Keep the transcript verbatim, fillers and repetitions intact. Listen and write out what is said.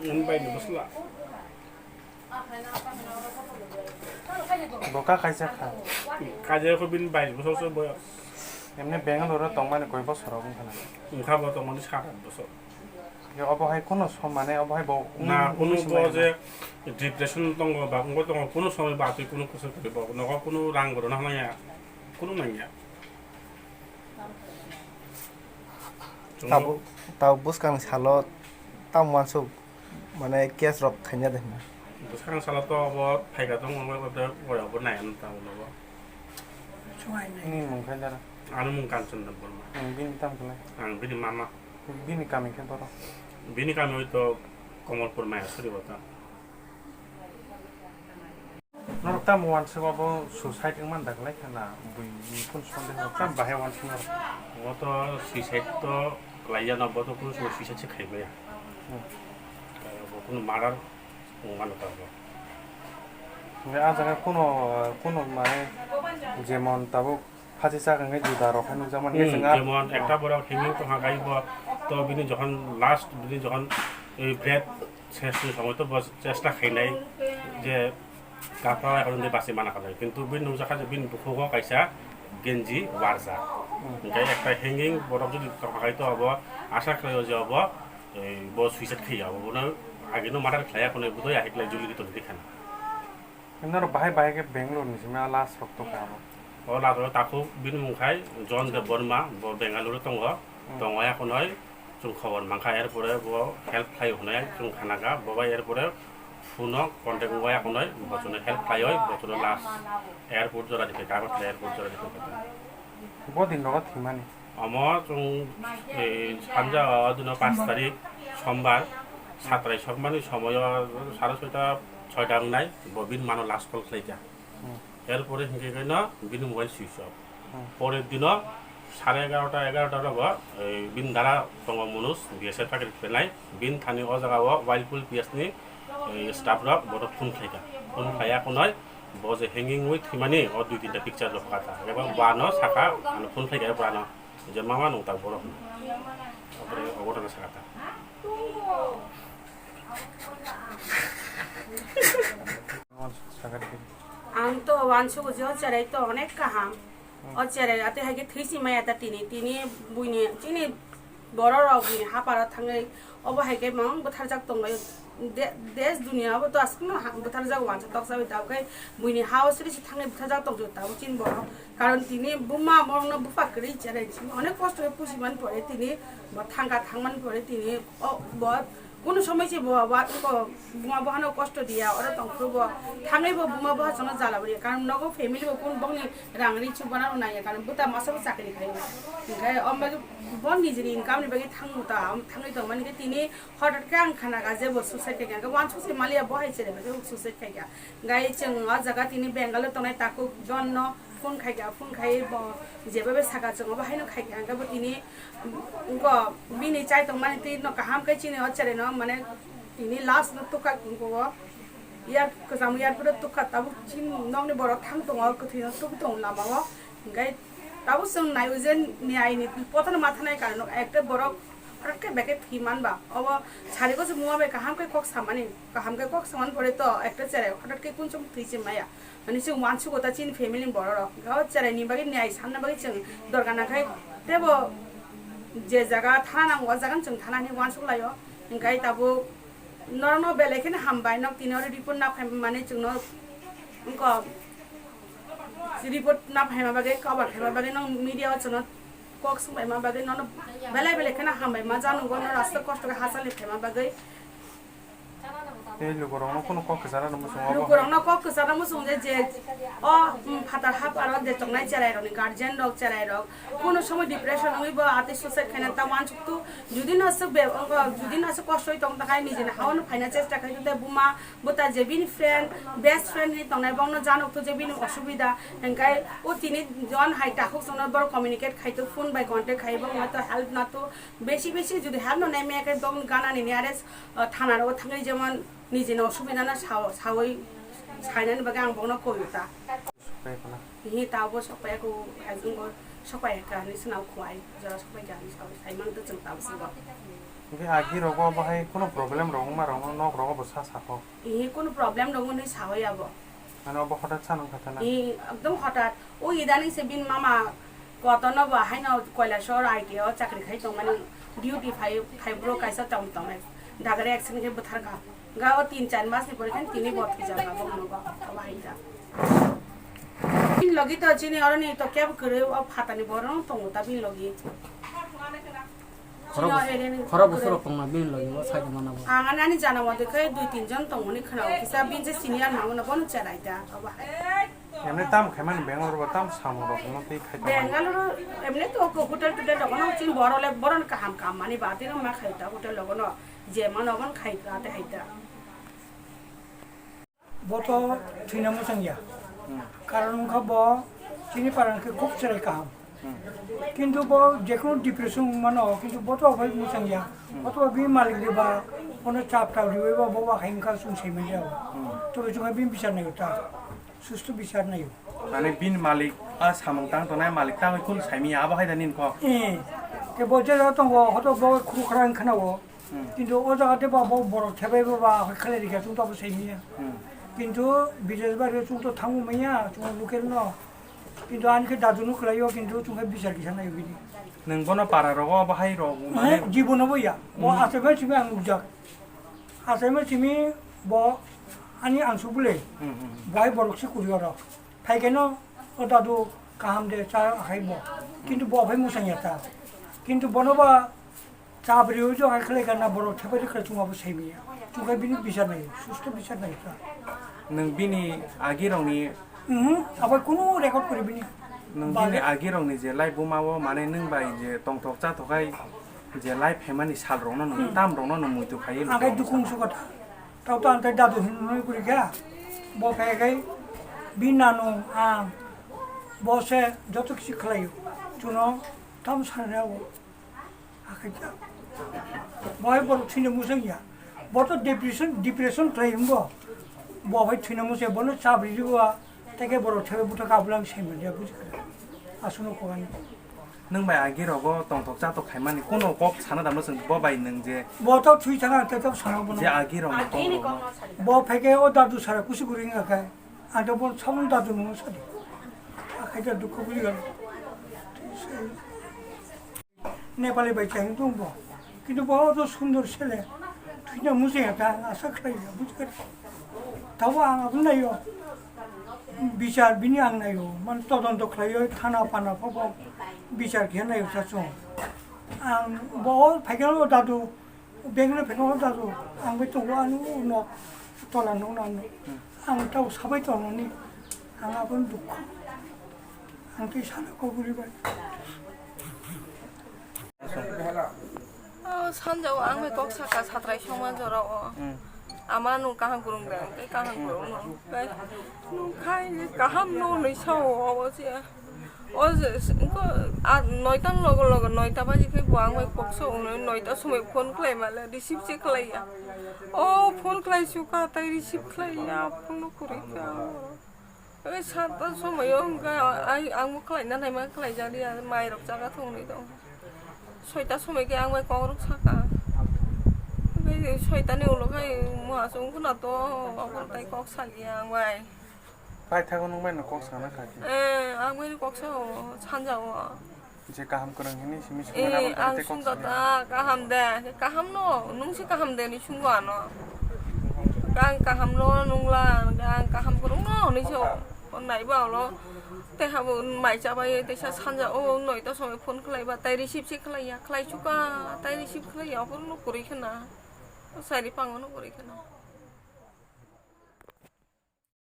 Nini bai ni bwsla. Bo ka kaisa kha. Kaisa ko bini bais bosor se boyos. Emni Bangalore o tongmani koi bosor rok wngkha na? Wngkha bo tongmani sat at bosor. Ye obo hai kuno som mane obo hai bo Na, kuno wngwi bo sima je depression tongo ba wngwi tongo, kuno somoi ba twi kuno kusa kwrwi bo nogo kuno rang bo rwna hwnaya, kuno nangya. Tabuk, tabuk bwskang salo tamo uansuk mane case rok khaina de hwnwi. Bwskang salo to obo phaika tongo, obo obo nai ano tamo nogo. Nini mung khe dara? Ani mung Kanchan Debbarma. Ang bini tamo khlai? Ang bini mama. Bini kami khe boro? Bini kami hoi to Komolpur Mayasuri bota. Norok tamo uansuk obo suicide wngmani da kwlai kha na? Buini kun sonde norok tamo bahai uansuk norok? Obo to suicide to kwlai ya no, bo to kunu suicide se khai maya. Hmm. Bo kunu murder wngmano tabuk. Hingke ah jaga kuno, kuno mane jemon tabuk phachi chak hingke juda rok hai nukjakmani. Hmm, jemon ekta borok himyung tongkha kaibo to bini jokhon last bini jokhon breath ses ni somoi to bo chesta khainai je kapra ekhon de basi mana khanai, kintu bini nukjakha je bini bukhugo kaisa genji warjak. Hmm. Hingke ekta hanging borok jodi tongkha kai to obo asa khlaio je obo Ei, bo suicide khe ya, bo no age no murder khlai ya, kono budoi ahik lai juli tong di khana. Norok bahai bahai khe Bangalore ni simi last rok tong kha abo. O last o takhuk bini mung khai John Debbarma, bo Bangalore tongo. Hmm. Tongo ya konoi chwng khobor mankha, er pore bo help khlai hwnwi chwng khana kha, bo bai er pore phone o contact wngwi ya konoi bo chwngno help khlai oi, bo chwngno last airport jora di khe, Dharwad airport jora di khe. Bo din nogo thwimani. Omo chwng, eh, sanja o dino panch tarik sombar satrai sokmani somoyo sare soita, soita wngnai bo bini mano last call khlaikha. Hmm. Er pore hinkhe khe no bini mobile switch off. Hmm. Pore dino sare egarota, egarota rogo, eh, bini dara tongo Manoj, B S F chakri khlainai. Bini thani o jaga o Whirlpool P S ni, eh, staff rok bono phone khlaikha. Phone khlaiya khonoi bo je hanging wi thwimani o dui tinta picture rok kha ta. Eba bano saka ano phone khlaikha bwrano je mama nung tak borok. Abore obo rok saka ta. Ang to uansuk je o cherai to onek kaham. O cherai ate hai khe thwi si maya ta tini, tini buini chini borok rok buini haparo thangwi obo hai khe mang bwtharjak tonglaio. De-, desh duniya obo to aswkno ha-, bwtharjak uansa toksa bai tabuk khe buini ha o siri si thangwi bwtharjak tongjaio tabuk chini borok. Karon tini buma borokno bupha kwrwi cherai si onek kosto khe pusi man pore tini bo thangkha thangman pore tini o bo Kunu somoi se bo, bo, bo, buma bohano kosto diya, oro tong phuru bo, thangwi bo buma boha chwngno jala boriya, karon nogo family bo kunu bongni rang ri chu bono naiya, karon buta masa bo chakri khai. Hingke o bagwi bo nijini income ni bagwi thangbo ta, thangwi tong mani khe tini hotat khe ang khana kha je bo suicide khe, hingke uansuk se maliya bo hai chere bagwi suicide khai kha. Hingke chwng o jaga tini Bengal o tongnai takhuk John no phone khai kha, phone khai bo jeba bai saka chwng obo haino khai kha, hingke bo tini Wngkha bini chai tongmani twi no kaham khe chini o cherai no mane tini last no tukha wngkha o. Yar kwcham yar pura tukha tabuk chini nokni borok thang tongo kwthwi no tuk tongo lama o. Hingkhe tabuk chwng nai o je ni aini poto no ma thanai karon no ekta borok hwrak khe beke thwi man ba obo sari o se muma bai kaham khe kok samani kaham khe kok samani pore to ekta cherai hwrak khe kunchuk thwi se maya. Ani chwng uansugo ta chini family ni borok rok. O cherai ni bagwi nai sanna bagwi chwng dorga nangkhai tebo je jaga thana nango o jaga no chwng thana hinwi uansuk laio. Hingkhai tabuk norok no belai kheno hambai nok tini oro report na phai mani chwngno wngkha report na phaima bagwi cover khaima bagwi nok media o chwngno kok swng paima bagwi nono belai belai kheno hambai ma janugo norok aswk kosto khe hachal ni phaima bagwi. Tei lukurokno kunu kok kwcharo muchungo obo hai. Lukurokno kok kwcharo muchung je, je o, um, phatar hapharo je tongnai cherairokni guardian rok, cherairok kunu somoi depression wngwi bo atwi suicide khaina ta uansuktu. Judi no aswk be, judi no aswk kostoi tong takhai nijini hao no phaina chesta khai tei buma bwta je bini friend, best friend hinwi tongnai bongno janoktu je bini osubida hingkhai o tini jon hai takhuk chwngno borok communicate khaitu phone bai contact khai bongno to help natu besi besi judi help no nai maya khe bongni ganani nearest o, thana rogo thangwi jemon nijini osubida no sao, saui sainani bagwi ang bono koi ta. Sokpaiya khna. Hi ta bo sokpaiya kho, hai jwngo Sopai ka ni swnam khwai, jora sopai ka ni sawi, sai man to chwng tabuk sabo. Hwnkhe agi rogo bahai kuno problem rok wngma rok nok rogo bo sa sakho. Ihi kuno problem rok wngwi sawi abo. Mane obo hothat sa nang kha thana. Ihi ekdom hothat. O idaning se bin mama kotono bo haino Kailasor I T O chakri khai tongmani duty phai, phai bro kaisa tong tongnai. Dagre accident khe bwthar kha. Ga o tin char mas ni pore khe tini bo thwijak kha bo nogo. Obo hai da. Bini logi to chini oroni to kebo kwrwi o phatani borok no tongo ta bini logi. Khorok Chini bus-, oroni khorok kwrwi. Busurok tongma bini logi o side mana bo. Ang ani, ani jana mode khe dui tin jon tongmani khwnao. Kisa bini se senior ma wngno bono cherai ta. Obo hai. Emne tam khaimani Bangalore bo tam samung rok no tei khai tongmani. Bangalore emne to ko hotel totel rok no chini borok le boron kaham kam mani ba tei ma khai ta hotel rok no je mano bon khai ta te hai ta. Bo to thwina mwchang ya. Hmm. Karon wngkha bo chini parang khe khub cherai kaham. Hmm. Kintu bo jekunu depression mano, kintu bo to obai mwchang ya. Hmm. Oto bi malik de ba, kono chap tap riwi ba, bo ba hai wngkha chwng sai manya ba. Hmm. To chwng bini bichar nayo ta. Susto bichar nayo. Mane bini malik, a samung tang tongnai malik tangwi kun sai manya, abo hai da nini kok? Eh, ke bo je tongo, hoto bo khuru khara wngkha na o. Hmm. Kintu o jaga de ba bo borok thebai ba ba hoi khalai rikha chwng to abo sai manya. Hmm. Kintu Bidesh bari chwng to thangu manya chwng local no. Kintu ani khe dadu no khlai o kintu chwng khe bichar kisa nai bini. Nwng bono para rogo bahai rok mane. Eh, jibono bo ya. Bo Hmm. Achaima simi ang nukjak. Achaima simi bo ani angsu bwle. Hmm, hmm, hmm. Bo hai borok se kuri oro. Phai khe no o dadu kaham de cha hai bo. Kintu bo phai musang ya ta. Kintu bono ba Chap riwi jok hai khlai kana borok thepai rwkha chwng abo sai manya. Chwng khe bini bichar nai, susto bichar nai kha. Nwng bini agi rokni Mhm, abo kunu record kori bini. Nwng bini Bale. Agi rokni je lai buma o mane nwng bai je tongthok chathok hai je lai phaimani sal rokno nwng Hmm. Tam rokno nwng muitu phaiwi Ang khe nwng dukung sukha ta. Tau to ang khe dadu hinwi kuri kha. Bo phai khe bini nanu ang bo se joto kisi khlai o. Chuno tam sanre abo. Akhaita. Bo hai borok thwina musang ya. Bo to depression, depression khlai wngbo. Bo hai thwina musang ya, bono chap riri bo, tei khe borok thebe buthak abwlang sai manya, buji kha. Aswkno kok ani. Nwng bai agi rogo tongthok chathok khaimani kuno kok sana damno chwng bo bai nwng je Bo to thwi thanga, tei to sana bono. Je agi rok kok rogo. Bo phai khe o dadu sara kusi guri wngkha khe. Ang to bono sabun dadu no sadi. Akhaita dukho buji kha. Nepali bai chai wng tong bo. Kintu bo to sundor sele. Thwina mujung ya ta asa khlai ya, buji kha. Tabo ang abo naio. Bichar bini ang naio. Man todonto khlaio, thana pana pho bo bichar khe naio sa chwng. Ang bo phaikhe o dadu, bengno pheno dadu. Ang bai tongo ano nok tola nok ano. Ang tao sabai tongmani. Ang aboni dukho. Ang tei sana kok guri bai. O sanjao ang bai kok saka satrai songma jora o. Hmm. Ama nung kaham kurung de, ang tei kaham kurung no. Tei nung khai kaham no nui sao obo se. O je, engko, a, noita logo logo, noita baji khe bo ang bai kok sao, noita somoi phone khlai male, receive se khlai ya. O phone khlai suka, tei receive khlai ya, phone no kwrwi kha. Oi, satta somoi o hwnkha, ai, ang bo khlai na naima khlai jak liya, mai rok chaga thwngwi tong. Soita somoi khe ang bai kok rok saka. Soita ni ulo khai muha chwng khuna to, abo tai kok saliya ang bai. Paithago nwng bai no kok sana kha khe. Eh, ang bai kok sao, sanjao. Je kaham kwrwng hini simi simi Eh, abo ang tei kok sungkha sana. Ta kaham de, kaham no, nung si kaham de ni sungo ano. Ang kaham no nungla, ang kaham kwrwng no ni so. Nai ba ulo, te habo mai cha bai, te sa sanja o noi ta somoi phone khlai ba, tai receive si khlai ya, khlai chuka, tai receive khlai ya, obo no kwrwi khna. Sari pango no kwrwi khna.